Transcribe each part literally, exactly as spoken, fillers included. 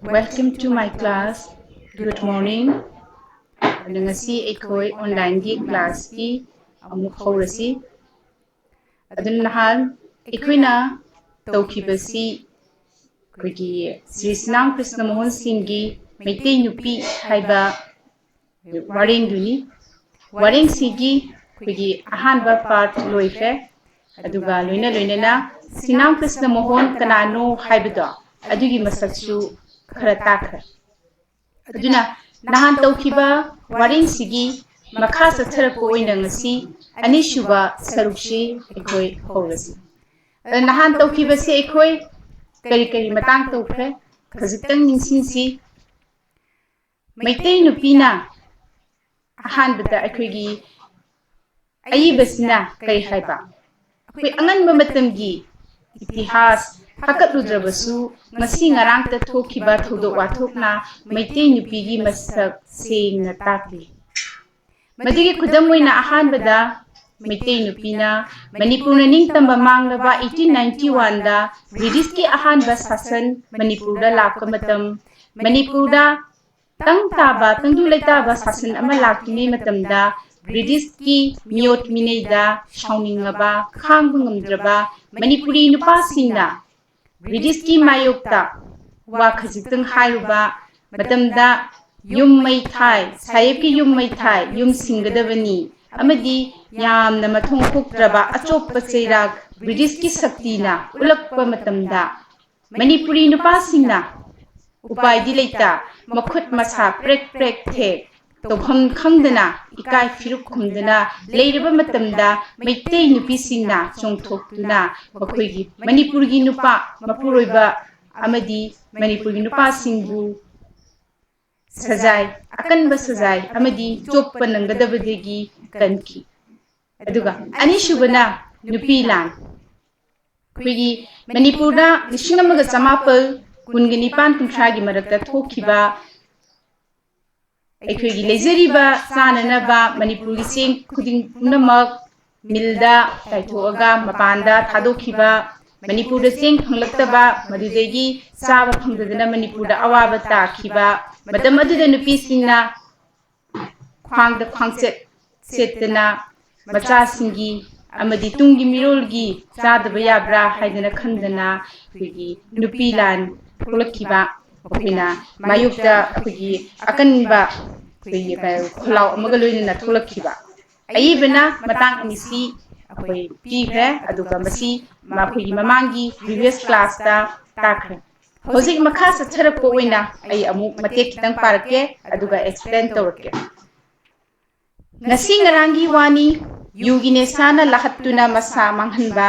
Welcome to my class. Good morning. ꯑꯗꯨ ꯉꯁꯤ ꯑꯩꯈꯣꯏ online ꯒꯤ class ꯀꯤ ꯑꯃꯨꯛ ꯍꯧꯔꯁꯤ꯫ ꯑꯗꯨ ꯅꯍꯥꯟ ꯑꯩꯈꯣꯏꯅ ꯇꯧꯈꯤꯕꯁꯤ ꯑꯩꯈꯣꯏꯒꯤ ꯁ꯭ꯔꯤ ꯁꯤꯅꯥꯝ ꯀ꯭ꯔꯤꯁꯅ ꯃꯣꯍꯟ ꯁꯤꯡꯒꯤ ꯃꯩꯇꯩ ꯅꯨꯄꯤ ꯍꯥꯏꯕ ꯋꯥꯔꯦꯡꯗꯨꯅꯤ꯫ ꯋꯥꯔꯦꯡꯁꯤꯒꯤ ꯑꯩꯈꯣꯏꯒꯤ ꯑꯍꯥꯟꯕ part ꯂꯣꯏꯈ꯭ꯔꯦ꯫ ꯑꯗꯨꯒ ꯂꯣꯏꯅ ꯂꯣꯏꯅꯅ ꯁꯤꯅꯥꯝ ꯀ꯭ꯔꯤꯁꯅ ꯃꯣꯍꯟ ꯀꯅꯥꯅꯣ ꯍꯥꯏꯕꯗꯣ ꯑꯗꯨꯒꯤ ꯃꯁꯛꯁꯨ ꯈꯔ ꯇꯥꯈ꯭ꯔꯦ꯫ ꯑꯗꯨꯅ ꯅꯍꯥꯟ ꯇꯧꯈꯤꯕ ꯋꯥꯔꯦꯡꯁꯤꯒꯤ ꯃꯈꯥ ꯆꯠꯊꯔꯛꯄ ꯑꯣꯏꯅ ꯉꯁꯤ ꯑꯅꯤꯁꯨꯕ ꯁꯔꯨꯛꯁꯤ ꯑꯩꯈꯣꯏ ꯍꯧꯔꯁꯤ꯫ ꯑꯗ ꯅꯍꯥꯟ ꯇꯧꯈꯤꯕꯁꯤ ꯑꯩꯈꯣꯏ ꯀꯔꯤ ꯀꯔꯤ ꯃꯇꯥꯡ ꯇꯧꯈ꯭ꯔꯦ? ꯈꯖꯤꯛꯇꯪ ꯅꯤꯡꯁꯤꯡꯁꯤ꯫ ꯃꯩꯇꯩ ꯅꯨꯄꯤꯅ ꯑꯍꯥꯟꯕꯗ ꯑꯩꯈꯣꯏꯒꯤ ꯑꯏꯕꯁꯤꯅ ꯀꯔꯤ ꯍꯥꯏꯕ? ꯑꯩꯈꯣꯏ ꯑꯉꯟꯕ ꯃꯇꯝꯒꯤ ꯏꯇꯤꯍꯥꯁ ꯐꯥꯀꯠꯂꯨꯗ꯭ꯔꯕꯁꯨ ꯉꯁꯤ ꯉꯔꯥꯡꯇ ꯊꯣꯛꯈꯤꯕ ꯊꯧꯗꯣꯛ ꯋꯥꯊꯣꯛꯅ ꯃꯩꯇꯩ ꯅꯨꯄꯤꯒꯤ ꯃꯁꯛ ꯁꯦꯡꯅ ꯇꯥꯛꯂꯤ꯫ ꯃꯗꯨꯒꯤ ꯈꯨꯗꯝ ꯑꯣꯏꯅ ꯑꯍꯥꯟꯕꯗ ꯃꯩꯇꯩ ꯅꯨꯄꯤꯅ ꯃꯅꯤꯄꯨꯔꯅ ꯅꯤꯡꯇꯝꯕ ꯃꯥꯡꯂꯕ eighteen ninety one ꯗ ꯕ꯭ꯔꯤꯇꯤꯁꯀꯤ ꯑꯍꯥꯟꯕ ꯁꯥꯁꯟ ꯃꯅꯤꯄꯨꯔꯗ ꯂꯥꯛꯄ ꯃꯇꯝ, ꯃꯅꯤꯄꯨꯔꯗ ꯇꯪ ꯇꯥꯕ, ꯇꯪꯗꯨ ꯂꯩꯇꯥꯕ ꯁꯥꯁꯟ ꯑꯃ ꯂꯥꯛꯂꯤꯉꯩ ꯃꯇꯝꯗ ꯕ꯭ꯔꯤꯇꯤꯁꯀꯤ ꯃꯤꯑꯣꯠ ꯃꯤꯅꯩꯗ ꯁꯥꯎꯅꯤꯡꯂꯕ, ꯈꯥꯡꯕ ꯉꯝꯗ꯭ꯔꯕ ꯃꯅꯤꯄꯨꯔꯤ ꯅꯨꯄꯥꯁꯤꯡꯅ ꯕ꯭ꯔꯤꯇꯤꯁꯀꯤ ꯃꯥꯌꯣꯛꯇ ꯋꯥ ꯈꯖꯤꯛꯇꯪ ꯍꯥꯏꯔꯨꯕ ꯃꯇꯝꯗ ꯌꯨꯝ ꯃꯩ ꯊꯥꯏ, ꯁꯥꯍꯦꯕꯀꯤ ꯌꯨꯝ ꯃꯩ ꯊꯥꯏ, ꯌꯨꯝ ꯁꯤꯡꯒꯗꯕꯅꯤ ꯑꯃꯗꯤ ꯌꯥꯝꯅ ꯃꯊꯣꯡ ꯍꯨꯛꯇ꯭ꯔꯕ ꯑꯆꯣꯞꯄ ꯆꯩꯔꯥꯛ ꯕ꯭ꯔꯤꯇꯤꯁꯀꯤ ꯁꯛꯇꯤꯅ ꯎꯠꯂꯛꯄ ꯃꯇꯝꯗ ꯃꯅꯤꯄꯨꯔꯤ ꯅꯨꯄꯥꯁꯤꯡꯅ ꯎꯄꯥꯏꯗꯤ ꯂꯩꯇ, ꯃꯈꯨꯠ ꯃꯁꯥ ꯄ꯭ꯔꯦꯛ ꯄ꯭ꯔꯦꯛ ꯊꯦꯛ, ꯇꯧꯐꯝ ꯈꯪꯗꯅ, ꯏꯀꯥꯏ ꯐꯤꯔꯨꯛ ꯈꯨꯝꯗꯅ ꯂꯩꯔꯕ ꯃꯇꯝꯗ ꯃꯩꯇꯩ ꯅꯨꯄꯤꯁꯤꯡꯅ ꯆꯣꯡꯊꯣꯛꯇꯨꯅ ꯃꯈꯣꯏꯒꯤ ꯃꯅꯤꯄꯨꯔꯒꯤ ꯅꯨꯄꯥ ꯃꯄꯨꯔꯣꯏꯕ ꯑꯃꯗꯤ ꯃꯅꯤꯄꯨꯔꯒꯤ ꯅꯨꯄꯥꯁꯤꯡꯕꯨ ꯁꯖꯥꯏ, ꯑꯀꯟꯕ ꯁꯖꯥꯏ ꯑꯃꯗꯤ ꯆꯣꯞꯄ ꯅꯪꯒꯗꯕꯗꯒꯤ ꯀꯟꯈꯤ꯫ ꯑꯗꯨꯒ ꯑꯅꯤꯁꯨꯕꯅ ꯅꯨꯄꯤ ꯂꯥꯟ꯫ ꯑꯩꯈꯣꯏꯒꯤ ꯃꯅꯤꯄꯨꯔꯗ ꯂꯤꯁꯤꯡ ꯑꯃꯒ ꯆꯃꯥꯄꯜ ꯀꯨꯟꯒ ꯅꯤꯄꯥꯟ ꯀꯨꯟꯊ꯭ꯔꯥꯒꯤ ꯃꯔꯛꯇ ꯊꯣꯛꯈꯤꯕ ꯑꯩꯈꯣꯏꯒꯤ ꯂꯩꯖꯔꯤꯕ ꯆꯥꯅꯅꯕ ꯃꯅꯤꯄꯨꯔꯒꯤ ꯆꯦꯡ ꯈꯨꯗꯤꯡ ꯄꯨꯝꯅꯃꯛ ꯃꯤꯜꯗ ꯇꯥꯏꯊꯣꯛꯑꯒ ꯃꯄꯥꯟꯗ ꯊꯥꯗꯣꯛꯈꯤꯕ ꯃꯅꯤꯄꯨꯔꯗ ꯆꯦꯡ ꯐꯪꯂꯛꯇꯕ, ꯃꯗꯨꯗꯒꯤ ꯆꯥꯕ ꯐꯪꯗꯗꯅ ꯃꯅꯤꯄꯨꯔꯗ ꯑꯋꯥꯕ ꯇꯥꯈꯤꯕ, ꯃꯇꯝ ꯑꯗꯨꯗ ꯅꯨꯄꯤꯁꯤꯡꯅ ꯈ꯭ꯋꯥꯡꯗ ꯈ꯭ꯋꯥꯡꯆꯦꯠ ꯁꯦꯠꯇꯅ ꯃꯆꯥꯁꯤꯡꯒꯤ ꯑꯃꯗꯤ ꯇꯨꯡꯒꯤ ꯃꯤꯔꯣꯜꯒꯤ ꯆꯥꯗꯕ ꯌꯥꯕ꯭ꯔꯥ ꯍꯥꯏꯗꯅ ꯈꯟꯗꯅ ꯑꯩꯈꯣꯏꯒꯤ ꯅꯨꯄꯤ ꯂꯥꯟ ꯊꯣꯛꯂꯛꯈꯤꯕ, ꯑꯩꯈꯣꯏꯅ ꯃꯥꯌꯣꯛꯇ ꯑꯩꯈꯣꯏꯒꯤ ꯑꯀꯟꯕ ꯑꯩꯈꯣꯏꯒꯤ ꯈꯣꯜꯂꯥꯎ ꯑꯃꯒ ꯂꯣꯏꯅꯅ ꯊꯣꯛꯂꯛꯈꯤꯕ꯫ ꯑꯏꯕꯅ ꯃꯇꯥꯡ ꯑꯅꯤꯁꯤ ꯑꯩꯈꯣꯏ ꯄꯤꯈ꯭ꯔꯦ, ꯑꯗꯨꯒ ꯃꯁꯤ ꯑꯩꯈꯣꯏꯒꯤ ꯃꯃꯥꯡꯒꯤ previous classꯇ ꯇꯥꯈ꯭ꯔꯦ꯫ ꯍꯧꯖꯤꯛ ꯃꯈꯥ ꯆꯠꯊꯔꯛꯄ ꯑꯣꯏꯅ ꯑꯩ ꯑꯃꯨꯛ ꯃꯇꯦꯛ ꯈꯤꯇꯪ ꯄꯥꯔꯛꯀꯦ, ꯑꯗꯨꯒ explain ꯇꯧꯔꯛꯀꯦ꯫ ꯉꯁꯤ ꯉꯔꯥꯡꯒꯤ ꯋꯥꯅꯤ, ꯌꯨꯒꯤ ꯅꯦꯁꯥꯅ ꯂꯥꯍꯠꯇꯨꯅ ꯃꯁꯥ ꯃꯥꯡꯍꯟꯕ,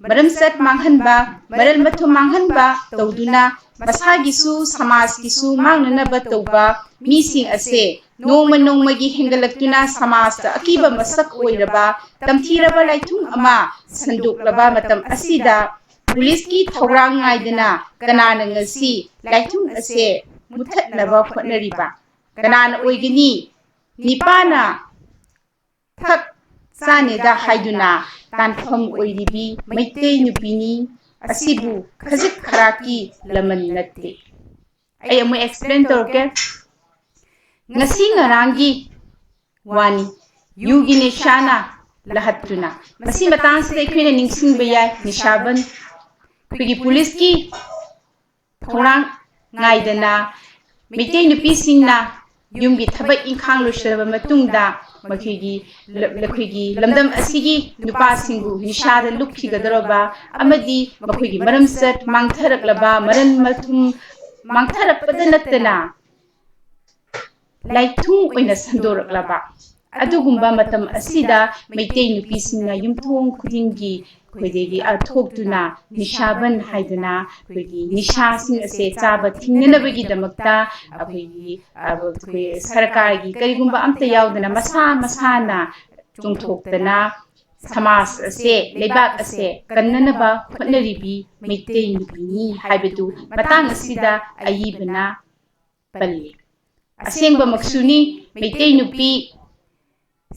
ꯃꯔꯝꯆꯠ ꯃꯥꯡꯍꯟꯕ, ꯃꯔꯜ ꯃꯊꯨꯝ ꯃꯥꯡꯍꯟꯕ ꯇꯧꯗꯨꯅ ꯃꯁꯥꯒꯤꯁꯨ ꯁꯃꯥꯖꯀꯤꯁꯨ ꯃꯥꯡꯅꯅꯕ ꯇꯧꯕ ꯃꯤꯁꯤꯡ ꯑꯁꯦ ꯅꯣꯡꯃ ꯅꯣꯡꯃꯒꯤ ꯍꯦꯟꯒꯠꯂꯛꯇꯨꯅ ꯁꯃꯥꯖꯇ ꯑꯀꯤꯕ ꯃꯁꯛ ꯑꯣꯏꯔꯕ ꯇꯝꯊꯤꯔꯕ ꯂꯥꯏꯊꯨꯡ ꯑꯃ ꯁꯟꯗꯣꯛꯂꯕ ꯃꯇꯝ ꯑꯁꯤꯗ ꯄꯨꯂꯤꯁꯀꯤ ꯊꯧꯔꯥꯡ ꯉꯥꯏꯗꯅ ꯀꯅꯥꯅ ꯉꯁꯤ ꯂꯥꯏꯊꯨꯡ ꯑꯁꯦ ꯃꯨꯊꯠꯅꯕ ꯍꯣꯠꯅꯔꯤꯕ? ꯀꯅꯥꯅ ꯑꯣꯏꯒꯅꯤ? ꯅꯤꯄꯥꯅ ꯊꯛ ꯆꯥꯅꯦꯗ ꯍꯥꯏꯗꯨꯅ ꯇꯥꯟꯐꯝ ꯑꯣꯏꯔꯤꯕꯤ ꯃꯩꯇꯩ ꯅꯨꯄꯤꯅꯤ꯫ ꯑꯁꯤꯕꯨ ꯈꯖꯤꯛ ꯈꯔꯥꯛꯀꯤ ꯂꯃꯟ ꯅꯠꯇꯦ꯫ ꯑꯩ ꯑꯃꯨꯛ explain ꯇꯧꯔꯛꯀꯦ꯫ ꯉꯁꯤ ꯉꯔꯥꯡꯒꯤ ꯋꯥꯅꯤ, ꯌꯨꯒꯤ ꯅꯤꯁꯥꯅ ꯂꯥꯍꯠꯇꯨꯅ꯫ ꯃꯁꯤ ꯃꯇꯥꯡꯁꯤꯗ ꯑꯩꯈꯣꯏꯅ ꯅꯤꯡꯁꯤꯡꯕ ꯌꯥꯏ, ꯅꯤꯁꯥꯕꯟ ꯑꯩꯈꯣꯏꯒꯤ ꯄꯨꯂꯤꯁꯀꯤ ꯊꯧꯔꯥꯡ ꯉꯥꯏꯗꯅ ꯃꯩꯇꯩ ꯅꯨꯄꯤꯁꯤꯡꯅ ꯌꯨꯝꯒꯤ ꯊꯕꯛ ꯏꯪꯈꯥꯡ ꯂꯣꯏꯁꯤꯜꯂꯕ ꯃꯇꯨꯡꯗ ꯃꯈꯣꯏꯒꯤ ꯂ-, ꯑꯩꯈꯣꯏꯒꯤ ꯂꯝꯗꯝ ꯑꯁꯤꯒꯤ ꯅꯨꯄꯥꯁꯤꯡꯕꯨ ꯅꯤꯁꯥꯗ ꯂꯨꯞꯈꯤꯒꯗꯧꯔꯕ ꯑꯃꯗꯤ ꯃꯈꯣꯏꯒꯤ ꯃꯔꯝꯆꯠ ꯃꯥꯡꯊꯔꯛꯂꯕ, ꯃꯔꯟ ꯃꯊꯨꯝ ꯃꯥꯡꯊꯔꯛꯄꯗ ꯅꯠꯇꯅ ꯂꯥꯏꯊꯨꯡ ꯑꯣꯏꯅ ꯁꯟꯗꯣꯔꯛꯂꯕ ꯑꯗꯨꯒꯨꯝꯕ ꯃꯇꯝ ꯑꯁꯤꯗ ꯃꯩꯇꯩ ꯅꯨꯄꯤꯁꯤꯡꯅ ꯌꯨꯝꯊꯣꯡ ꯈꯨꯗꯤꯡꯒꯤ ꯑꯩꯈꯣꯏꯗꯒꯤ ꯊꯣꯛꯇꯨꯅ ꯅꯤꯁꯥꯕꯟ ꯍꯥꯏꯗꯅ ꯑꯩꯈꯣꯏꯒꯤ ꯅꯤꯁꯥꯁꯤꯡ ꯑꯁꯦ ꯆꯥꯕ ꯊꯤꯡꯅꯅꯕꯒꯤꯗꯃꯛꯇ ꯑꯩꯈꯣꯏꯒꯤ, ꯑ, ꯑꯩꯈꯣꯏ ꯁꯔꯀꯥꯔꯒꯤ ꯀꯔꯤꯒꯨꯝꯕ ꯑꯝꯇ ꯌꯥꯎꯗꯅ ꯃꯁꯥ ꯃꯁꯥꯅ ꯆꯣꯡꯊꯣꯛꯇꯅ ꯁꯃꯥꯖ ꯑꯁꯦ, ꯂꯩꯕꯥꯛ ꯑꯁꯦ ꯀꯟꯅꯅꯕ ꯍꯣꯠꯅꯔꯤꯕꯤ ꯃꯩꯇꯩ ꯅꯨꯄꯤꯅꯤ ꯍꯥꯏꯕꯗꯨ ꯃꯇꯥꯡ ꯑꯁꯤꯗ ꯑꯏꯕꯅ ꯄꯜꯂꯤ꯫ ꯑꯁꯦꯡꯕꯃꯛꯁꯨꯅꯤ, ꯃꯩꯇꯩ ꯅꯨꯄꯤ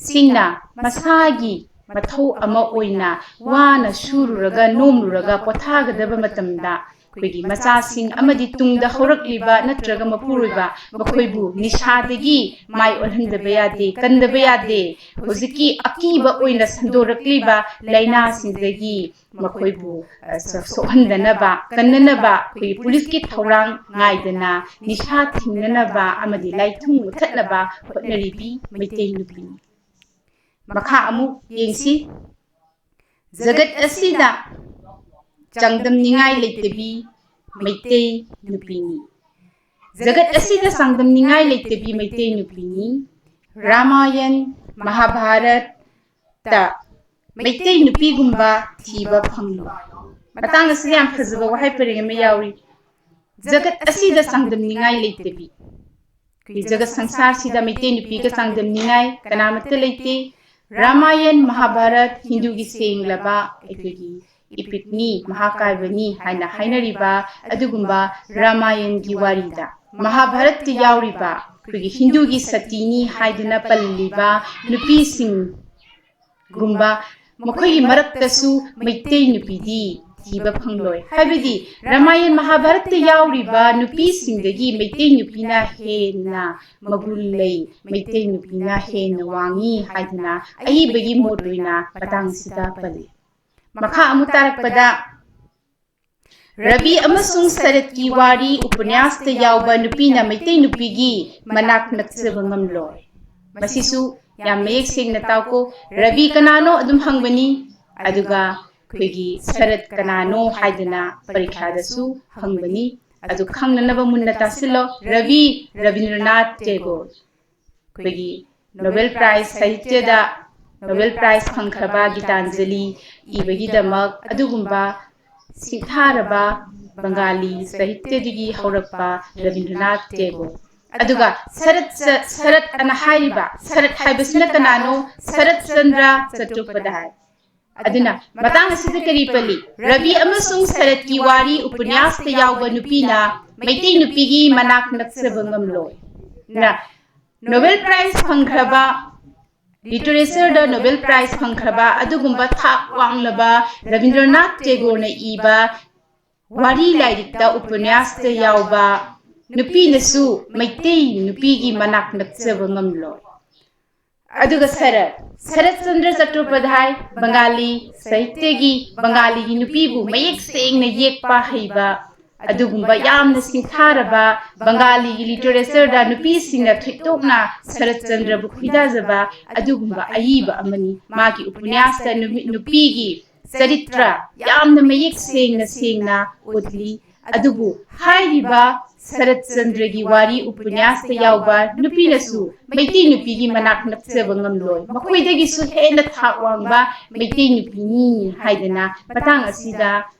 ꯁꯤꯡꯅ ꯃꯁꯥꯒꯤ ꯃꯊꯧ ꯑꯃ ꯑꯣꯏꯅ ꯋꯥꯅ ꯁꯨꯔꯨꯔꯒ ꯅꯣꯝꯂꯨꯔꯒ ꯄꯣꯊꯥꯒꯗꯕ ꯃꯇꯝꯗ ꯑꯩꯈꯣꯏꯒꯤ ꯃꯆꯥꯁꯤꯡ ꯑꯃꯗꯤ ꯇꯨꯡꯗ ꯍꯧꯔꯛꯂꯤꯕ ꯅꯠꯇ꯭ꯔꯒ ꯃꯄꯨꯔꯣꯏꯕ ꯃꯈꯣꯏꯕꯨ ꯅꯤꯁꯥꯗꯒꯤ ꯃꯥꯏ ꯑꯣꯟꯍꯟꯗꯕ ꯌꯥꯗꯦ, ꯀꯟꯗꯕ ꯌꯥꯗꯦ꯫ ꯍꯧꯖꯤꯛꯀꯤ ꯑꯀꯤꯕ ꯑꯣꯏꯅ ꯁꯟꯗꯣꯔꯛꯂꯤꯕ ꯂꯥꯏꯅꯥꯁꯤꯡꯗꯒꯤ ꯃꯈꯣꯏꯕꯨ ꯑ, ꯁ-, ꯁꯣꯛꯍꯟꯗꯅꯕ, ꯀꯟꯅꯅꯕ ꯑꯩꯈꯣꯏꯒꯤ ꯄꯨꯂꯤꯁꯀꯤ ꯊꯧꯔꯥꯡ ꯉꯥꯏꯗꯅ ꯅꯤꯁꯥ ꯊꯤꯡꯅꯅꯕ ꯑꯃꯗꯤ ꯂꯥꯏꯊꯨꯡ ꯃꯨꯊꯠꯅꯕ ꯍꯣꯠꯅꯔꯤꯕꯤ ꯃꯩꯇꯩ ꯅꯨꯄꯤꯅꯤ꯫ ꯃꯈꯥ ꯑꯃꯨꯛ ꯌꯦꯡꯁꯤ꯫ ꯖꯒꯠ ꯑꯁꯤꯗ ꯆꯥꯡꯗꯝꯅꯤꯡꯉꯥꯏ ꯂꯩꯇꯕꯤ ꯃꯩꯇꯩ ꯅꯨꯄꯤꯅꯤ꯫ ꯖꯒꯠ ꯑꯁꯤꯗ ꯆꯥꯡꯗꯝꯅꯤꯡꯉꯥꯏ ꯂꯩꯇꯕꯤ ꯃꯩꯇꯩ ꯅꯨꯄꯤꯅꯤ꯫ ꯔꯥꯃꯥꯌꯟ, ꯃꯍꯥꯚꯥꯔꯠꯇ ꯃꯩꯇꯩ ꯅꯨꯄꯤꯒꯨꯝꯕ ꯊꯤꯕ ꯐꯪꯂꯣꯏ꯫ ꯃꯇꯥꯡ ꯑꯁꯤꯗ ꯌꯥꯝ ꯐꯖꯕ ꯋꯥꯍꯩ ꯄꯔꯦꯡ ꯑꯃ ꯌꯥꯎꯔꯤ꯫ ꯖꯒꯠ ꯑꯁꯤꯗ ꯆꯥꯡꯗꯝꯅꯤꯡꯉꯥꯏ ꯂꯩꯇꯕꯤ꯫ ꯑꯩꯈꯣꯏ ꯖꯒꯠ ꯁꯪꯁꯥꯔꯁꯤꯗ ꯃꯩꯇꯩ ꯅꯨꯄꯤꯒ ꯆꯥꯡꯗꯝꯅꯤꯡꯉꯥꯏ ꯀꯅꯥꯃꯠꯇ ꯂꯩꯇꯦ꯫ ꯔꯥꯃꯥꯌꯟ, ꯃꯍꯥꯚꯥꯔꯠ, ꯍꯤꯟꯗꯨꯒꯤ ꯁꯦꯡꯂꯕ ꯑꯩꯈꯣꯏꯒꯤ ꯏꯄꯤꯛꯅꯤ, ꯃꯍꯥꯀꯥꯕ꯭ꯌꯅꯤ ꯍꯥꯏꯅ ꯍꯥꯏꯅꯔꯤꯕ ꯑꯗꯨꯒꯨꯝꯕ ꯔꯥꯃꯥꯌꯟꯒꯤ ꯋꯥꯔꯤꯗ, ꯃꯍꯥꯚꯥꯔꯠꯇ ꯌꯥꯎꯔꯤꯕ ꯑꯩꯈꯣꯏꯒꯤ ꯍꯤꯟꯗꯨꯒꯤ ꯁꯇꯤꯅꯤ ꯍꯥꯏꯗꯨꯅ ꯄꯜꯂꯤꯕ ꯅꯨꯄꯤꯁꯤꯡꯒꯨꯝꯕ ꯃꯈꯣꯏꯒꯤ ꯃꯔꯛꯇꯁꯨ ꯃꯩꯇꯩ ꯅꯨꯄꯤꯗꯤ ꯊꯤꯕ ꯐꯪꯂꯣꯏ꯫ ꯍꯥꯏꯕꯗꯤ ꯔꯥꯃꯥꯌꯟ ꯃꯍꯥꯚꯥꯔꯠꯇ ꯌꯥꯎꯔꯤꯕ ꯅꯨꯄꯤꯁꯤꯡꯗꯒꯤ ꯃꯩꯇꯩ ꯅꯨꯄꯤꯅ ꯍꯦꯟꯅ ꯃꯒꯨꯟ ꯂꯩ, ꯃꯩꯇꯩ ꯅꯨꯄꯤꯅ ꯍꯦꯟꯅ ꯋꯥꯡꯉꯤ ꯍꯥꯏꯗꯅ ꯑꯏꯕꯒꯤ ꯃꯣꯠ ꯑꯣꯏꯅ ꯃꯇꯥꯡ ꯑꯁꯤꯗ ꯄꯜꯂꯤ꯫ ꯃꯈꯥ ꯑꯃꯨꯛ ꯇꯥꯔꯛꯄꯗ ꯔꯕꯤ ꯑꯃꯁꯨꯡ ꯁꯔꯠꯀꯤ ꯋꯥꯔꯤ ꯎꯄꯅ꯭ꯌꯥꯁꯇ ꯌꯥꯎꯕ ꯅꯨꯄꯤꯅ ꯃꯩꯇꯩ ꯅꯨꯄꯤꯒꯤ ꯃꯅꯥꯛ ꯅꯛꯆꯕ ꯉꯝꯂꯣꯏ꯫ ꯃꯁꯤꯁꯨ ꯌꯥꯝ ꯃꯌꯦꯛ ꯁꯦꯡꯅ ꯇꯥꯎꯀꯣ꯫ ꯔꯕꯤ ꯀꯅꯥꯅꯣ ꯑꯗꯨꯝ ꯍꯪꯕꯅꯤ, ꯑꯗꯨꯒ ꯑꯩꯈꯣꯏꯒꯤ ꯁꯔꯠ ꯀꯅꯥꯅꯣ ꯍꯥꯏꯗꯅ ꯄꯔꯤꯈꯥꯗꯁꯨ ꯍꯪꯕꯅꯤ꯫ ꯑꯗꯨ ꯈꯪꯅꯅꯕ ꯃꯨꯟꯅ ꯇꯥꯁꯤꯜꯂꯣ꯫ ꯔꯕꯤ, ꯔꯕꯤꯟꯗ꯭ꯔꯅꯥꯊ ꯇꯦꯒꯣꯔ꯫ ꯑꯩꯈꯣꯏꯒꯤ ꯅꯣꯕꯦꯜ ꯄ꯭ꯔꯥꯏꯖ ꯁꯥꯍꯤꯇ꯭ꯌꯗ ꯅꯣꯕꯦꯜ ꯄ꯭ꯔꯥꯏꯖ ꯐꯪꯈ꯭ꯔꯕ ꯒꯤꯇꯥꯟꯖꯂꯤ ꯏꯕꯒꯤꯗꯃꯛ ꯑꯗꯨꯒꯨꯝꯕ ꯁꯤꯡꯊꯥꯔꯕ ꯕꯪꯒꯥꯂꯤ ꯁꯥꯍꯤꯇ꯭ꯌꯗꯒꯤ ꯍꯧꯔꯛꯄ ꯔꯕꯤꯟꯗ꯭ꯔꯅꯥꯊ ꯇꯦꯒꯣꯔ꯫ ꯑꯗꯨꯒ ꯁꯔꯠ ꯆ-, ꯁꯔꯠ ꯑꯅ ꯍꯥꯏꯔꯤꯕ ꯁꯔꯠ ꯍꯥꯏꯕꯁꯤꯅ ꯀꯅꯥꯅꯣ? ꯁꯔꯠ ꯆꯟꯗ꯭ꯔ ꯆꯠꯇꯣꯄꯥꯙ꯭ꯌꯥꯏ꯫ ꯑꯗꯨꯅ ꯃꯇꯥꯡ ꯑꯁꯤꯗ ꯀꯔꯤ ꯄꯜꯂꯤ? ꯔꯕꯤ ꯑꯃꯁꯨꯡ ꯁꯔꯠꯀꯤ ꯋꯥꯔꯤ ꯎꯄꯅ꯭ꯌꯥꯁꯇ ꯌꯥꯎꯕ ꯅꯨꯄꯤꯅ ꯃꯩꯇꯩ ꯅꯨꯄꯤꯒꯤ ꯃꯅꯥꯛ ꯅꯛꯆꯕ ꯉꯝꯂꯣꯏ꯫ ꯅ ꯅꯣꯕꯦꯜ ꯄ꯭ꯔꯥꯏꯖ ꯐꯪꯈ꯭ꯔꯕ ꯂꯤꯇꯔꯦꯆꯔꯗ ꯅꯣꯕꯦꯜ ꯄ꯭ꯔꯥꯏꯖ ꯐꯪꯈ꯭ꯔꯕ ꯑꯗꯨꯒꯨꯝꯕ ꯊꯥꯛ ꯋꯥꯡꯂꯕ ꯔꯕꯤꯟꯗ꯭ꯔꯅꯥꯊ ꯇꯦꯒꯣꯔꯅ ꯏꯕ ꯋꯥꯔꯤ ꯂꯥꯏꯔꯤꯛꯇ, ꯎꯄꯅ꯭ꯌꯥꯁꯇ ꯌꯥꯎꯕ ꯅꯨꯄꯤꯅꯁꯨ ꯃꯩꯇꯩ ꯅꯨꯄꯤꯒꯤ ꯃꯅꯥꯛ ꯅꯛꯆꯕ ꯉꯝꯂꯣꯏ꯫ ꯑꯗꯨꯒ ꯁꯔꯠ, ꯁꯔꯠ ꯆꯟꯗ꯭ꯔ ꯆꯠꯇꯣꯄꯥꯙ꯭ꯌꯥꯏ, ꯕꯪꯒꯥꯂꯤ ꯁꯥꯍꯤꯇ꯭ꯌꯒꯤ, ꯕꯪꯒꯥꯂꯤꯒꯤ ꯅꯨꯄꯤꯕꯨ ꯃꯌꯦꯛ ꯁꯦꯡꯅ ꯌꯦꯛꯄ ꯍꯩꯕ, ꯑꯗꯨꯒꯨꯝꯕ ꯌꯥꯝꯅ ꯁꯤꯡꯊꯥꯔꯕ, ꯕꯪꯒꯥꯂꯤꯒꯤ ꯂꯤꯇꯔꯦꯆꯔꯗ ꯅꯨꯄꯤꯁꯤꯡꯅ ꯊꯣꯏꯗꯣꯛꯅ ꯁꯔꯠ ꯆꯟꯗ꯭ꯔꯕꯨ ꯈꯣꯏꯗꯥꯖꯕ ꯑꯗꯨꯒꯨꯝꯕ ꯑꯏꯕ ꯑꯃꯅꯤ꯫ ꯃꯥꯒꯤ ꯎꯄꯅ꯭ꯌꯥꯁꯇ ꯅꯨꯃꯤ-, ꯅꯨꯄꯤꯒꯤ ꯆꯔꯤꯇ꯭ꯔ ꯌꯥꯝꯅ ꯃꯌꯦꯛ ꯁꯦꯡꯅ ꯁꯦꯡꯅ ꯎꯠꯂꯤ꯫ ꯑꯗꯨꯕꯨ ꯍꯥꯏꯔꯤꯕ ꯁꯔꯠ ꯆꯟꯗ꯭ꯔꯒꯤ ꯋꯥꯔꯤ ꯎꯄꯅ꯭ꯌꯥꯁꯇ ꯌꯥꯎꯕ ꯅꯨꯄꯤꯅꯁꯨ ꯃꯩꯇꯩ ꯅꯨꯄꯤꯒꯤ ꯃꯅꯥꯛ ꯅꯛꯆꯕ ꯉꯝꯂꯣꯏ, ꯃꯈꯣꯏꯗꯒꯤꯁꯨ ꯍꯦꯟꯅ ꯊꯥꯛ ꯋꯥꯡꯕ ꯃꯩꯇꯩ ꯅꯨꯄꯤꯅꯤ ꯍꯥꯏꯗꯅ ꯃꯇꯥꯡ ꯑꯁꯤꯗ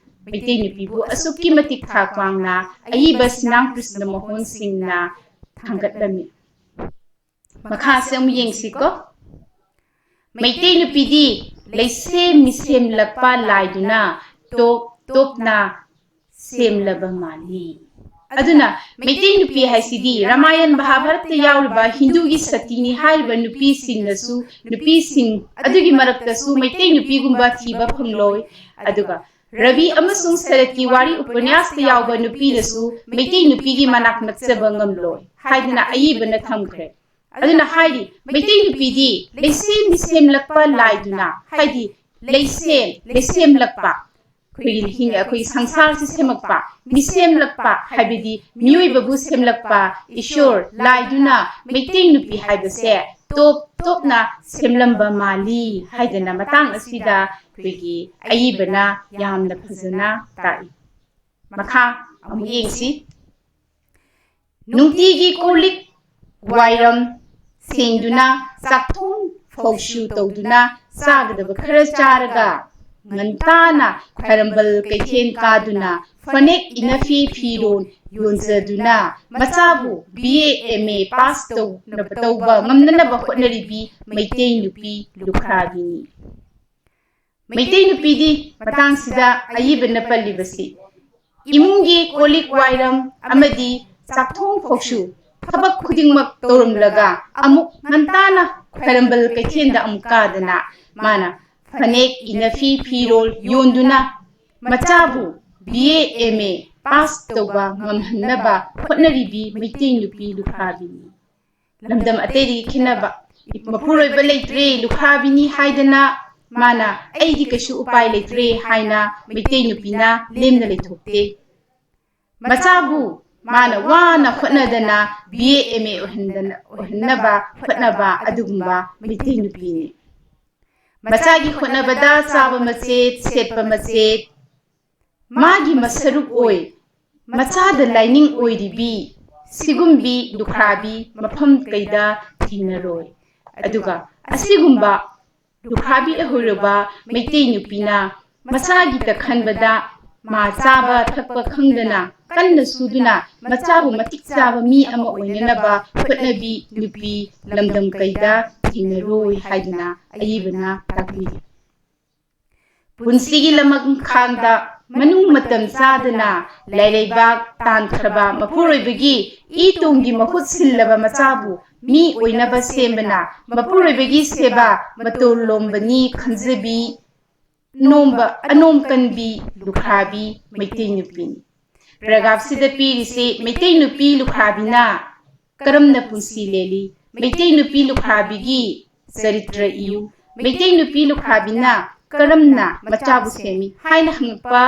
ꯃꯩꯇꯩ ꯅꯨꯄꯤꯕꯨ ꯑꯁꯨꯛꯀꯤ ꯃꯇꯤꯛ ꯊꯥꯛ ꯋꯥꯡꯅ ꯑꯏꯕ ꯁꯤꯅꯥꯝ ꯀ꯭ꯔꯤꯁꯅ ꯃꯣꯍꯟ ꯁꯤꯡꯅ ꯊꯥꯡꯒꯠꯂꯝꯃꯤ꯫ ꯃꯈꯥꯁꯦ ꯑꯃꯨꯛ ꯌꯦꯡꯁꯤꯀꯣ꯫ ꯃꯩꯇꯩ ꯅꯨꯄꯤꯗꯤ ꯂꯩꯁꯦꯝ ꯃꯤꯁꯦꯝꯂꯛꯄ ꯂꯥꯏꯗꯨꯅ ꯇꯣꯞ ꯇꯣꯞꯅ ꯁꯦꯝꯂꯕ ꯃꯥꯜꯂꯤ꯫ ꯑꯗꯨꯅ ꯃꯩꯇꯩ ꯅꯨꯄꯤ ꯍꯥꯏꯁꯤꯗꯤ ꯔꯥꯃꯥꯌꯟ ꯃꯍꯥꯚꯥꯔꯠꯇ ꯌꯥꯎꯔꯤꯕ ꯍꯤꯟꯗꯨꯒꯤ ꯁꯇꯤꯅꯤ ꯍꯥꯏꯔꯤꯕ ꯅꯨꯄꯤꯁꯤꯡꯅꯁꯨ, ꯅꯨꯄꯤꯁꯤꯡ ꯑꯗꯨꯒꯤ ꯃꯔꯛꯇꯁꯨ ꯃꯩꯇꯩ ꯅꯨꯄꯤꯒꯨꯝꯕ ꯊꯤꯕ ꯐꯪꯂꯣꯏ꯫ ꯑꯗꯨꯒ ꯔꯕꯤ ꯑꯃꯁꯨꯡ ꯁꯔꯠꯀꯤ ꯋꯥꯔꯤ ꯎꯄꯅ꯭ꯌꯥꯁꯇ ꯌꯥꯎꯕ ꯅꯨꯄꯤꯅꯁꯨ ꯃꯩꯇꯩ ꯅꯨꯄꯤꯒꯤ ꯃꯅꯥꯛ ꯅꯛꯆꯕ ꯉꯝꯂꯣꯏ ꯍꯥꯏꯗꯅ ꯑꯏꯕꯅ ꯊꯝꯈ꯭ꯔꯦ꯫ ꯑꯗꯨꯅ ꯍꯥꯏꯔꯤ, ꯃꯩꯇꯩ ꯅꯨꯄꯤꯗꯤ ꯂꯩꯁꯦꯝ ꯃꯤꯁꯦꯝꯂꯛꯄ ꯂꯥꯏꯗꯨꯅ, ꯍꯥꯏꯗꯤ ꯂꯩꯁꯦꯝ, ꯂꯩꯁꯦꯝꯂꯛꯄ, ꯑꯩꯈꯣꯏꯒꯤ ꯍꯤꯡ-, ꯑꯩꯈꯣꯏꯒꯤ ꯁꯪꯁꯥꯔꯁꯤ ꯁꯦꯝꯃꯛꯄ, ꯃꯤꯁꯦꯝꯂꯛꯄ ꯍꯥꯏꯕꯗꯤ ꯃꯤꯑꯣꯏꯕꯕꯨ ꯁꯦꯝꯂꯛꯄ ꯏꯁꯣꯔ ꯂꯥꯏꯗꯨꯅ ꯃꯩꯇꯩ ꯅꯨꯄꯤ ꯍꯥꯏꯕꯁꯦ ꯇꯣꯞ ꯇꯣꯞꯅ ꯁꯦꯝꯂꯝꯕ ꯃꯥꯜꯂꯤ ꯍꯥꯏꯗꯅ ꯃꯇꯥꯡ ꯑꯁꯤꯗ ꯑꯩꯈꯣꯏꯒꯤ ꯑꯏꯕꯅ ꯌꯥꯝꯅ ꯐꯖꯅ ꯇꯥꯛꯏ꯫ ꯃꯈꯥ ꯑꯃꯨꯛ ꯌꯦꯡꯁꯤ꯫ ꯅꯨꯡꯇꯤꯒꯤ ꯀꯣꯜ ꯂꯤꯛ ꯋꯥꯏꯔꯝ ꯁꯦꯡꯗꯨꯅ, ꯆꯥꯛꯊꯣꯡ ꯐꯧꯁꯨ ꯇꯧꯗꯨꯅ, ꯆꯥꯒꯗꯕ ꯈꯔ ꯆꯥꯔꯒ, ꯉꯟꯇꯥꯅ ꯈ꯭ꯋꯥꯏꯔꯝꯕꯟ ꯀꯩꯊꯦꯜ ꯀꯥꯗꯨꯅ, ꯐꯅꯦꯛ ꯏꯅꯐꯤ ꯐꯤꯔꯣꯜ ꯌꯣꯟꯖꯗꯨꯅ, ꯃꯆꯥꯕꯨ B A M A pass ꯇꯧꯅꯕ, ꯇꯧꯕ ꯉꯝꯅꯅꯕ ꯍꯣꯠꯅꯔꯤꯕꯤ ꯃꯩꯇꯩ ꯅꯨꯄꯤ ꯂꯨꯈ꯭ꯔꯥꯕꯤꯅꯤ꯫ ꯃꯩꯇꯩ ꯅꯨꯄꯤꯗꯤ ꯃꯇꯥꯡꯁꯤꯗ ꯑꯏꯕꯅ ꯄꯜꯂꯤꯕꯁꯤ ꯏꯃꯨꯡꯒꯤ ꯀꯣꯜ ꯂꯤꯛ ꯋꯥꯏꯔꯝ ꯑꯃꯗꯤ ꯆꯥꯛꯊꯣꯡ ꯐꯧꯁꯨ ꯊꯕꯛ ꯈꯨꯗꯤꯡꯃꯛ ꯇꯧꯔꯝꯂꯒ ꯑꯃꯨꯛ ꯉꯟꯇꯥꯅ ꯈ꯭ꯋꯥꯏꯔꯝꯕꯟ ꯀꯩꯊꯦꯜꯗ ꯑꯃꯨꯛ ꯀꯥꯗꯅ ꯃꯥꯅ ꯐꯅꯦꯛ, ꯏꯅꯐꯤ, ꯐꯤꯔꯣꯜ ꯌꯣꯟꯗꯨꯅ ꯃꯆꯥꯕꯨ B A M A pass ꯇꯧꯕ ꯉꯝꯍꯟꯅꯕ ꯍꯣꯠꯅꯔꯤꯕꯤ ꯃꯩꯇꯩ ꯅꯨꯄꯤ ꯂꯨꯈ꯭ꯔꯥꯕꯤꯅꯤ꯫ ꯂꯝꯗꯝ ꯑꯇꯩꯗꯒꯤ ꯈꯦꯠꯅꯕ, ꯃꯄꯨꯔꯣꯏꯕ ꯂꯩꯇ꯭ꯔꯦ, ꯂꯨꯈ꯭ꯔꯥꯕꯤꯅꯤ ꯍꯥꯏꯗꯅ ꯃꯥꯅ "ꯑꯩꯗꯤ ꯀꯩꯁꯨ ꯎꯄꯥꯏ ꯂꯩꯇ꯭ꯔꯦ" ꯍꯥꯏꯅ ꯃꯩꯇꯩ ꯅꯨꯄꯤꯅ ꯂꯦꯝꯅ ꯂꯩꯊꯣꯛꯇꯦ꯫ ꯃꯆꯥꯕꯨ ꯃꯥꯅ ꯋꯥꯅ ꯍꯣꯠꯅꯗꯅ ꯕꯤ ꯑꯦ ꯑꯦꯝ ꯑꯦ ꯑꯣꯏꯍꯟꯗꯅ, ꯑꯣꯏꯍꯟꯅꯕ ꯍꯣꯠꯅꯕ ꯑꯗꯨꯒꯨꯝꯕ ꯃꯩꯇꯩ ꯅꯨꯄꯤꯅꯤ꯫ ꯃꯆꯥꯒꯤ ꯍꯣꯠꯅꯕꯗ ꯆꯥꯕ ꯃꯆꯦꯠ, ꯁꯦꯠꯄ ꯃꯆꯦꯠ, ꯃꯥꯒꯤ ꯃꯁꯔꯨꯛ ꯑꯣꯏ, ꯃꯆꯥꯗ ꯂꯥꯏꯅꯤꯡ ꯑꯣꯏꯔꯤꯕꯤ ꯁꯤꯒꯨꯝꯕꯤ ꯂꯨꯈ꯭ꯔꯥꯕꯤ ꯃꯐꯝ ꯀꯩꯗ ꯊꯦꯡꯅꯔꯣꯏ꯫ ꯑꯗꯨꯒ ꯑꯁꯤꯒꯨꯝꯕ ꯂꯨꯈ꯭ꯔꯥꯕꯤ ꯑꯣꯏꯔꯕ ꯃꯩꯇꯩ ꯅꯨꯄꯤꯅ ꯃꯆꯥꯒꯤꯇ ꯈꯟꯕꯗ ꯃꯥ ꯆꯥꯕ ꯊꯛꯄ ꯈꯪꯗꯅ ꯀꯟꯅ ꯁꯨꯗꯨꯅ ꯃꯆꯥꯕꯨ ꯃꯇꯤꯛ ꯆꯥꯕ ꯃꯤ ꯑꯃ ꯑꯣꯏꯅꯅꯕ ꯍꯣꯠꯅꯕꯤ ꯅꯨꯄꯤ ꯂꯝꯗꯝ ꯀꯩꯗ ꯊꯦꯡꯅꯔꯣꯏ ꯍꯥꯏꯗꯨꯅ ꯑꯏꯕꯅ ꯇꯥꯛꯄꯤꯔꯤ꯫ ꯄꯨꯟꯁꯤꯒꯤ ꯂꯃꯈꯥꯡꯗ ꯃꯅꯨꯡ ꯃꯇꯝ ꯆꯥꯗꯅ ꯂꯥꯏꯔꯩꯕꯥꯛ ꯇꯥꯟꯈ꯭ꯔꯕ ꯃꯄꯨꯔꯣꯏꯕꯒꯤ ꯏ ꯇꯣꯡꯒꯤ ꯃꯍꯨꯠ ꯁꯤꯜꯂꯕ ꯃꯆꯥꯕꯨ ꯃꯤ ꯑꯣꯏꯅꯕ ꯁꯦꯝꯕꯅ ꯃꯄꯨꯔꯣꯏꯕꯒꯤ ꯁꯦꯕꯥ ꯃꯇꯣꯜ ꯂꯣꯝꯕꯅꯤ ꯈꯟꯖꯕꯤ ꯅꯣꯝꯕ ꯑꯅꯣꯝ ꯀꯟꯕꯤ ꯂꯨꯈ꯭ꯔꯥꯕꯤ ꯃꯩꯇꯩ ꯅꯨꯄꯤꯅꯤ꯫ ꯄꯦꯔꯥꯒ꯭ꯔꯥꯐꯁꯤꯗ ꯄꯤꯔꯤꯁꯤ ꯃꯩꯇꯩ ꯅꯨꯄꯤ ꯂꯨꯈ꯭ꯔꯥꯕꯤꯅ ꯀꯔꯝꯅ ꯄꯨꯟꯁꯤ ꯂꯦꯜꯂꯤ, ꯃꯩꯇꯩ ꯅꯨꯄꯤ ꯂꯨꯈ꯭ꯔꯥꯕꯤꯒꯤ ꯆꯔꯤꯇ꯭ꯔ ꯏꯌꯨ, ꯃꯩꯇꯩ ꯅꯨꯄꯤ ꯂꯨꯈ꯭ꯔꯥꯕꯤꯅ ꯀꯔꯝꯅ ꯃꯆꯥꯕꯨ ꯁꯦꯝꯃꯤ ꯍꯥꯏꯅ ꯍꯪꯉꯛꯄ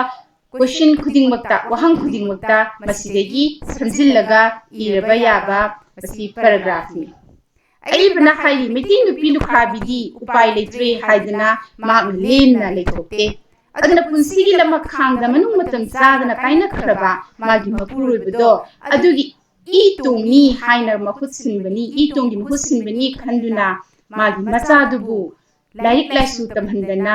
ꯀꯣꯏꯁꯟ ꯈꯨꯗꯤꯡꯃꯛꯇ, ꯋꯥꯍꯪ ꯈꯨꯗꯤꯡꯃꯛꯇ ꯃꯁꯤꯗꯒꯤ ꯁꯝꯖꯤꯜꯂꯒ ꯏꯔꯕ ꯌꯥꯕ ꯃꯁꯤ ꯄꯦꯔꯥꯒ꯭ꯔꯥꯐꯅꯤ꯫ ꯑꯏꯕꯅ ꯍꯥꯏꯔꯤ, ꯃꯩꯇꯩ ꯅꯨꯄꯤ ꯂꯨꯈ꯭ꯔꯥꯕꯤꯗꯤ ꯎꯄꯥꯏ ꯂꯩꯇ꯭ꯔꯦ ꯍꯥꯏꯗꯅ ꯃꯍꯥꯛꯅ ꯂꯦꯝꯅ ꯂꯩꯊꯣꯛꯇꯦ꯫ ꯑꯗꯨꯅ ꯄꯨꯟꯁꯤꯒꯤ ꯂꯃꯈꯥꯡꯗ ꯃꯅꯨꯡ ꯃꯇꯝ ꯆꯥꯗꯅ ꯀꯥꯏꯅꯈ꯭ꯔꯕ ꯃꯥꯒꯤ ꯃꯄꯨꯔꯣꯏꯕꯗꯣ ꯑꯗꯨꯒꯤ ꯏ ꯇꯣꯡꯅꯤ ꯍꯥꯏꯅ ꯃꯍꯨꯠ ꯁꯤꯟꯕꯅꯤ, ꯏ ꯇꯣꯡꯒꯤ ꯃꯍꯨꯠ ꯁꯤꯟꯕꯅꯤ ꯈꯟꯗꯨꯅ ꯃꯥꯒꯤ ꯃꯆꯥꯗꯨꯕꯨ ꯂꯥꯏꯔꯤꯛ ꯂꯥꯏꯁꯨ ꯇꯝꯍꯟꯗꯅ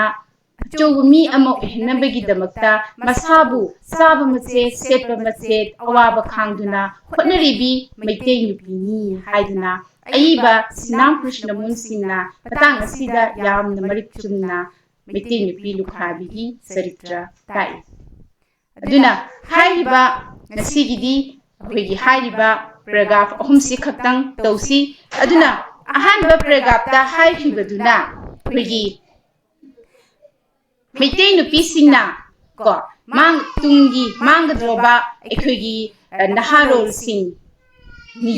ꯑꯆꯧꯕ ꯃꯤ ꯑꯃ ꯑꯣꯏꯍꯟꯅꯕꯒꯤꯗꯃꯛꯇ ꯃꯁꯥꯕꯨ ꯆꯥꯕ ꯃꯆꯦꯠ, ꯁꯦꯠꯄ ꯃꯆꯦꯠ, ꯑꯋꯥꯕ ꯈꯥꯡꯗꯨꯅ ꯍꯣꯠꯅꯔꯤꯕꯤ ꯃꯩꯇꯩ ꯅꯨꯄꯤꯅꯤ ꯍꯥꯏꯗꯨꯅ ꯑꯏꯕ ꯁꯤꯅꯥꯝ ꯀ꯭ꯔꯤꯁꯅꯃꯣꯍꯟ ꯁꯤꯡꯅ ꯃꯇꯥꯡ ꯑꯁꯤꯗ ꯌꯥꯝꯅ ꯃꯔꯤꯛ ꯆꯨꯝꯅ ꯃꯩꯇꯩ ꯅꯨꯄꯤ ꯂꯨꯈ꯭ꯔꯥꯕꯤꯒꯤ ꯆꯔꯤꯇ꯭ꯔ ꯇꯥꯛꯏ꯫ ꯑꯗꯨꯅ ꯍꯥꯏꯔꯤꯕ ꯉꯁꯤꯒꯤꯗꯤ ꯑꯩꯈꯣꯏꯒꯤ ꯍꯥꯏꯔꯤꯕ ꯄꯦꯔꯥꯒ꯭ꯔꯥꯐ ꯑꯍꯨꯝꯁꯤ ꯈꯛꯇꯪ ꯇꯧꯁꯤ꯫ ꯑꯗꯨꯅ ꯑꯍꯥꯟꯕ paragraphꯇ ꯍꯥꯏꯈꯤꯕꯗꯨꯅ ꯑꯩꯈꯣꯏꯒꯤ ꯃꯩꯇꯩ ꯅꯨꯄꯤꯁꯤꯡꯅ ꯀꯣ ꯃꯥꯡ ꯇꯨꯡꯒꯤ ꯃꯥꯡꯒꯗꯧꯔꯕ ꯑꯩꯈꯣꯏꯒꯤ ꯑ, ꯅꯍꯥꯔꯣꯜꯁꯤꯡ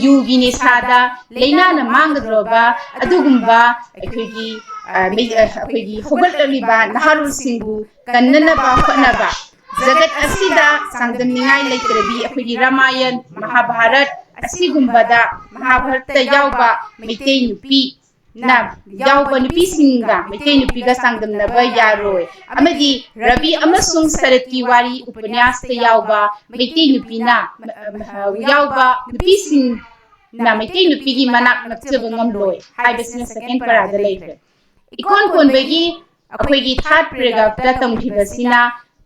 ꯌꯨꯒꯤ ꯅꯤꯁꯥꯗ ꯂꯥꯏꯅꯥꯅ ꯃꯥꯡꯒꯗꯧꯔꯕ ꯑꯗꯨꯒꯨꯝꯕ ꯑꯩꯈꯣꯏꯒꯤ ꯑ, ꯃꯩ- ꯑ, ꯑꯩꯈꯣꯏꯒꯤ ꯍꯧꯒꯠꯂꯛꯂꯤꯕ ꯅꯍꯥꯔꯣꯜꯁꯤꯡꯕꯨ ꯀꯟꯅꯅꯕ ꯍꯣꯠꯅꯕ, ꯖꯒꯠ ꯑꯁꯤꯗ ꯆꯥꯡꯗꯝꯅꯤꯡꯉꯥꯏ ꯂꯩꯇ꯭ꯔꯕꯤ ꯑꯩꯈꯣꯏꯒꯤ ꯔꯥꯃꯥꯌꯟ, ꯃꯍꯥꯚꯥꯔꯠ ꯑꯁꯤꯒꯨꯝꯕꯗ, ꯃꯍꯥꯚꯥꯔꯠꯇ ꯌꯥꯎꯕ ꯃꯩꯇꯩ ꯅꯨꯄꯤ ꯅ ꯌꯥꯎꯕ ꯅꯨꯄꯤꯁꯤꯡꯒ ꯃꯩꯇꯩ ꯅꯨꯄꯤꯒ ꯆꯥꯡꯗꯝꯅꯕ ꯌꯥꯔꯣꯏ꯫ ꯑꯃꯗꯤ ꯔꯕꯤ ꯑꯃꯁꯨꯡ ꯁꯔꯠꯀꯤ ꯋꯥꯔꯤ ꯎꯄꯅ꯭ꯌꯥꯁꯇ ꯌꯥꯎꯕ ꯃꯩꯇꯩ ꯅꯨꯄꯤꯅ, ꯌꯥꯎꯕ ꯅꯨꯄꯤꯁꯤꯡꯅ ꯃꯩꯇꯩ ꯅꯨꯄꯤꯒꯤ ꯃꯅꯥꯛ ꯅꯛꯆꯕ ꯉꯝꯂꯣꯏ ꯍꯥꯏꯕꯁꯤꯅ second paraꯗ ꯂꯩꯈ꯭ꯔꯦ꯫ ꯏꯀꯣꯟ ꯀꯣꯟꯕꯒꯤ ꯑꯩꯈꯣꯏꯒꯤ third paragraphꯇ ꯇꯝꯈꯤꯕꯁꯤꯅ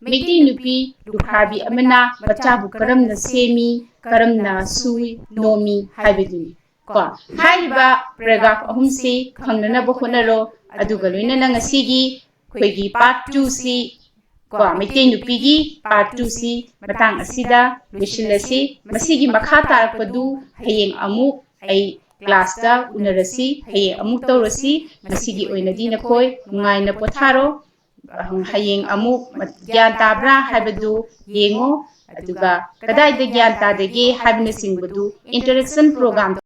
ꯃꯩꯇꯩ ꯅꯨꯄꯤ ꯂꯨꯈ꯭ꯔꯥꯕꯤ ꯑꯃꯅ ꯃꯆꯥꯕꯨ ꯀꯔꯝꯅ ꯁꯦꯝꯃꯤ, ꯀꯔꯝꯅ ꯁꯨꯏ, ꯅꯣꯝꯃꯤ ꯍꯥꯏꯕꯗꯨꯅꯤ꯫ ꯀꯣ ꯍꯥꯏꯔꯤꯕ paragraph ꯑꯍꯨꯝꯁꯤ ꯈꯪꯅꯅꯕ ꯍꯣꯠꯅꯔꯣ꯫ ꯑꯗꯨꯒ ꯂꯣꯏꯅꯅ ꯉꯁꯤꯒꯤ ꯑꯩꯈꯣꯏꯒꯤ part twoꯁꯤ ꯀꯣ ꯃꯩꯇꯩ ꯅꯨꯄꯤꯒꯤ part twoꯁꯤ ꯃꯇꯥꯡ ꯑꯁꯤꯗ ꯂꯣꯏꯁꯤꯜꯂꯁꯤ꯫ ꯃꯁꯤꯒꯤ ꯃꯈꯥ ꯇꯥꯔꯛꯄꯗꯨ ꯍꯌꯦꯡ ꯑꯃꯨꯛ ꯑꯩ classꯇ ꯎꯅꯔꯁꯤ, ꯍꯌꯦꯡ ꯑꯃꯨꯛ ꯇꯧꯔꯁꯤ꯫ ꯉꯁꯤꯒꯤ ꯑꯣꯏꯅꯗꯤ ꯅꯈꯣꯏ ꯅꯨꯡꯉꯥꯏꯅ ꯄꯣꯊꯥꯔꯣ꯫ ꯍꯌꯦꯡ ꯑꯃꯨꯛ ꯒ꯭ꯌꯥꯟ ꯇꯥꯕ꯭ꯔꯥ ꯍꯥꯏꯕꯗꯨ ꯌꯦꯡꯉꯣ꯫ ꯑꯗꯨꯒ ꯀꯗꯥꯏꯗ ꯒ꯭ꯌꯥꯟ ꯇꯥꯗꯒꯦ ꯍꯥꯏꯕꯅꯆꯤꯡꯕꯗꯨ interaction program